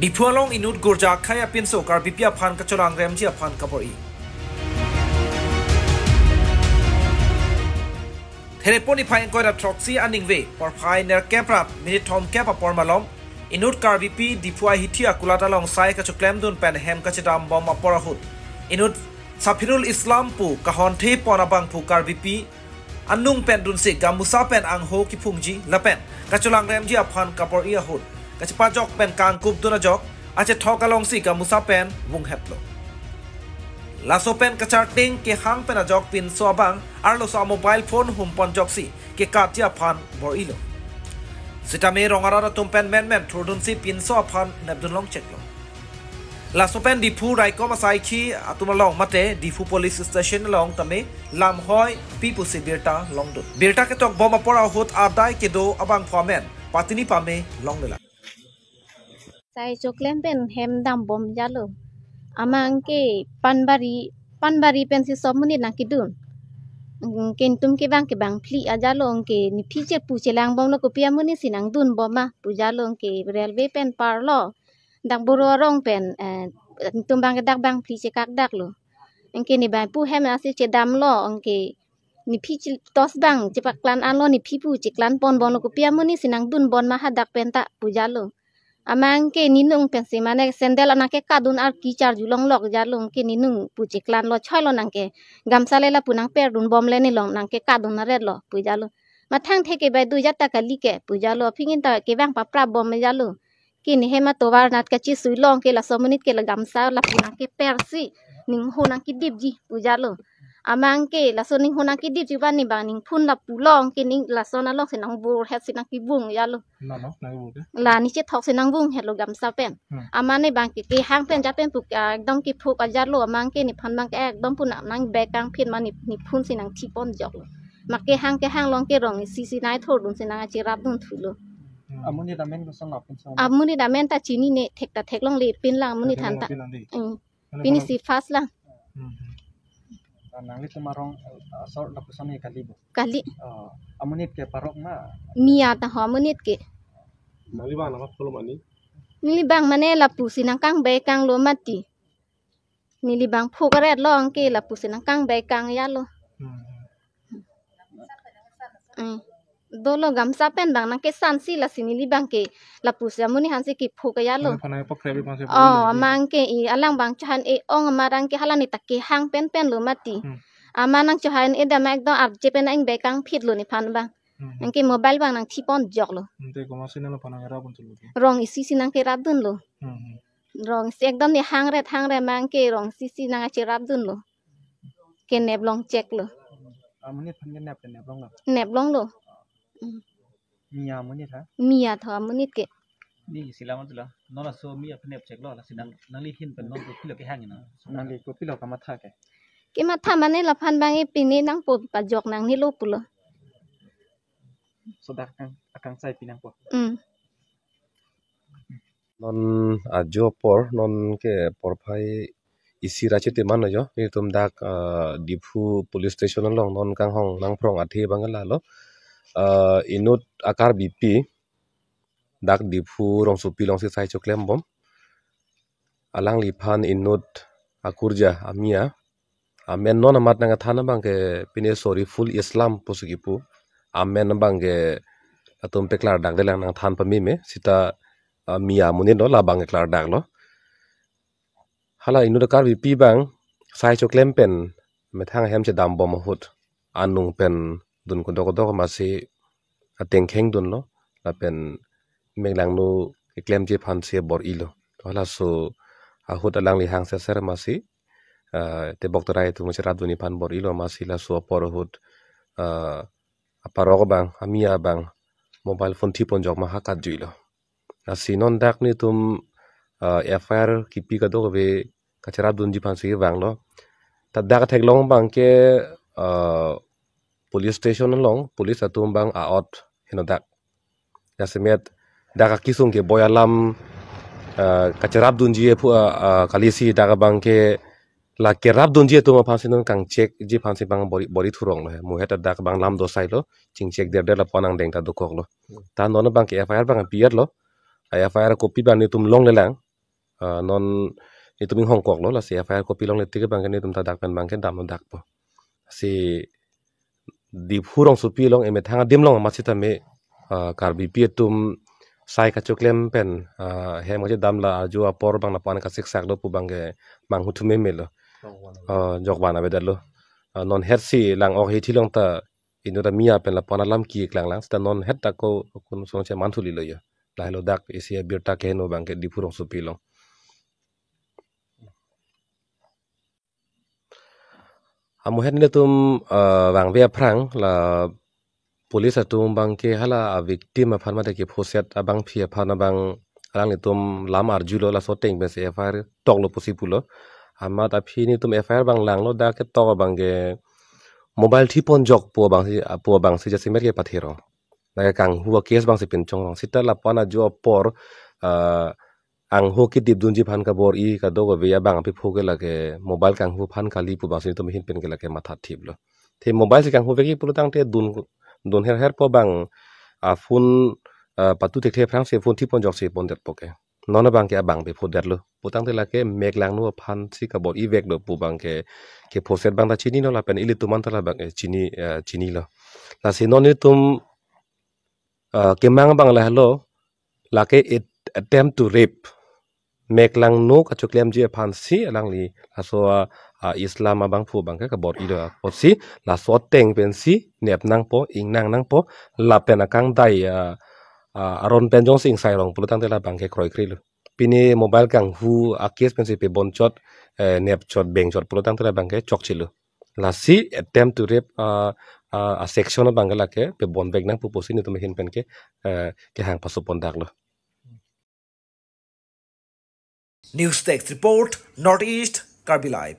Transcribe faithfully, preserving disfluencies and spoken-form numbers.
Diphu along inut gorja akhei apinso Karbipi aphan kacholangremji aphan kabor-i. Therepon niphai ingkoi ra throksi aningve, porphai nerkep ra minit thomkep apor malom, inut Karbipi Diphu ahithi akulat along sai kachoklemdun pen hem kachedambom apor ahut, inut Safirul Islam pu kahonthepon abangphu Karbipi anung pen dunsi gamusa pen angho kiphungji lapen kacholangremji aphan kabor-i ahut, kachepajok pen kangkupdun ajok achethok alongsi gamusa pen vunghetlo. Laso pen kacharting kehang pen ajok pinso abang arloso a-mobile phone humponjoksi kekatji aphan bor-ilo. Sitame rong arat atum pen menmen thurdunsi pinso aphan nepdun longcheklo. Laso pen Diphu raikom asaikhi atum along mate Diphu Police Station along tame lamhoi pi pusi birta longdun. Birta ketokbom apor ahut adai kedo abangphu amen patini pame longlelang. Sai choklem pen hem dambom jalo. Amat ke Panbari, Panbari pensi som monit nangkedun. Anke netum kevang ke bangphli ajalo, anke nephi chepu chelangbomlo, kopi amonit si nangdunbom ma pu jalo, anke railway pen parlo. Dak Boro arong pen, eh, netum abang ke dak bangphli chekakdaklo. Anke ne bangphu hem asi chedamlo, anke nephi che-, tosh abang chepaklan anlo, nephi pu cheklanponbomlo, kopi amonit si nangdunbom ma hadak pen ta pu jalo. Amat ke nenung pensi mane sandal nangkekatdun ar kicharjulonglok jalo, anke nenung pu cheklanlo choilo, nangke gamsa le lapu nangperdunbomle, nelong nangkekatdun aretlo pu jalo. Mathang theke bai dujat ta kali ke pu jalo, aphi ingin ta kevang paprapbom jalo. Ke ne hem atovar nat kachesui long ke laso amonit ke la gamsa lapu nangkepersi ningho nangkedipji pu jalo. Amat ke laso ningho nangkedipji abang ne bang ningphun lapu long ke ning lason alongsi nangvurhetsi nangkevung jalo. Nano, nangvung ke? La ne chethok si nangvunghetlo gamsa pen. Hmm. Amat ne bang ke kehang pen jat pen pu, ah, ekdom kephuk ajatlo, amat ke nephan abang ke ekdom pu nang, nangbekangphit ma ne, nephun si nangthiponjoklo. Mat kehang kehang long ke rong isi si nai thurdunsi nangcherapdun thulo. Hmm. Amonit amen kosonlo pinso? Amonit amen ta chinine, thek ta theklongle pinlang amonit aphan ta. Theklongle pinlang dei. Hmm. Mane pini kono si first lang. Hmm, hmm. Na nanglitum arong, eh, asor lapuson ke kali bo? Kali. Oh, amonit ke parok ma? Mia ta ho amonit ke. Nangli bang nama pulo mani? Neli bang mane lapusi nangkangbekanglo mati. Neli bang phuk aretlo, anke lapusi nangkangbekang jalo. Hmm. Hmm. Dolo gamsa pen bang nangkesansi, lasi neli bang ke lapusi amonit aphansi kephuk jalo. Mane phanai pakrep aphansi. Oh, amat ke i alang bang chohan-e ong amat, anke hala ne ta kehang penpenlo mati. Hmm. Amat nangchohan-e dam ekdom arje pen nang-bekangphitlo nephan bang. Hmm. Anke mobile bang nangthiponjoklo. Hmm, te komatsi nangli aphan nangrapdun thulo? Rong isi si nangkerapdunlo. Hmm, hmm. Rong isi ekdom ne hangret hangret, amat ke rong isi si nangcherapdunlo. Keneplongcheklo. Amonit aphan kenep, keneplonglo? Neplonglo. Hmm. Mia amonit ha? Mia tho amonit ke. Ne isi lam atulo. Non laso mia aphan nepcheklo, lasi nang, nangli ahin pen non kopilo kehang ina? Nangli kopilo kamatha ke? Kematha mane laphan bang e pine nangpo, pajok nangnelo pulo. Sodak ang, akangsai pinangpo. Hmm. Non ajo apor, non ke porphai isi ra chitiman ajo, netum dak, ah, Diphu Police Station along non kanghong nangphrong athe abang ke lalo. Ah, inut a-Karbipi, dak Diphu rongsopi alongsi sai choklembom. Alangliphan inut akurja amia. Amen non amat nangkethan abang ke pine Soriful Islam pusi kipu. Amen abang ke latum paklardakdelang, nangthan pameme. Sita, ah, mia amonit lo labang ke klardaklo. Hala inut a-Karbipi abang sai choklem pen methang ahem chedambom ahut, anung pen dun kodok kodok amatsi atengkheng dunlo, lapen meklangno keklemji aphansi bor-ilo. To halaso ahut alangli hangseser amatsi, ah, tebok terai atum cherapdunji aphan bor-ilo amatsi laso apor ahut, ah, aparok abang, amia abang mobile phone thiponjok ma ha katjuilo. Lasi non dak netum, ah, F I R kipi kadokave kacherapdunji aphansi vanglo. Ta dak theklong abang ke, ah, police station along, police atum abang a-ot heno dak. Jasemet dak akesung ke boi alam, ah, kacherapdunji aphu, ah, ah, kalisi dak abang ke la kerapdunji atum aphansi non kangchekji aphansi bang bor-i, bor-i thuronglo he. Muhet dak bang lam dosailo, chingchek derder lapu-an angdeng ta dokoklo. Ta non abang ke F I R bang pi-etlo. A-F I R kopi abang netum longlelang. Ah, non itum inghongkoklo, lasi F I R kopilongle tik abangke netum ta dak pen abangke damlo dakpo. Si Diphu rongsopi along emethang adim along amat sitame, ah, Karbipi atum sai kachoklem pen, ah, hem kachedam la arju apor abang lapu-an kasiksak do pu abangke manghu thume melo. Ah, jokban avedetlo. Ah, non het si lang-ok hithi along ta inut ami apen lapu-an alam keklang lang, seta non het ta ko kun song cheman thulilo yo. Lahelo dak isi abirta keheno abangke Diphu rongsopi along. Amohen netum, eh, vangve aphrang la police atum abangke hala a victim aphan mate kephoset abangpi aphan abang alanglitum lam arjulo, laso ateng pensi F I R toklo pusi pulo. Amat aphi netum F I R abang langlo, dak ketok abangke mobile thipon jok pu abangsi, pu abangsi jasemet kepathero. Lake kanghu a case abangsi pinchongrong. Seta lapu-an arju apor, ah, angho kedipdunji aphan kabor-i kadokave abang aphi pho ke lake mobile kanghu aphan kali pu abangsi netum ahin pen ke lake mathathiplo. Te mobile si kanghu vekji pulo tangte dun, dun herher po abang, ah, phone, ah, patu thekthe aphrangsi phone thipon joksi pondetpo ke. Non abangke abang aphi phodetlo. Pu tangte lake meklangno aphansi kabor-i veklo pu abangke, kephoset abang ta chinilo lapen ilitum an ta labang, eh, chini, eh, chinilo. Lasi non netum, ah, kemang abang lahelo, lake it-, attempt to rape. Meklangno kachoklemji aphansi alangli laso, ah, ah, Islam abangphu abangke kabor-i do. Apotsi laso ateng pensi nep nangpo, ingnang nangpo, lapen akangdai, ah, ah, aron pen jongsi ingsairong pulo tangte labangke kroikre lo. Pini mobile kanghu a case pensi pebonchot, eh, nepchot bengchot pulo tangte labangke chokchelo. Lasi attempt to rape, ah, ah, a section abangke lake pebonvek nangpo pusi netum ahin pen ke, eh, kehang pasopon daklo. News Desk Report, North East Karbi Live.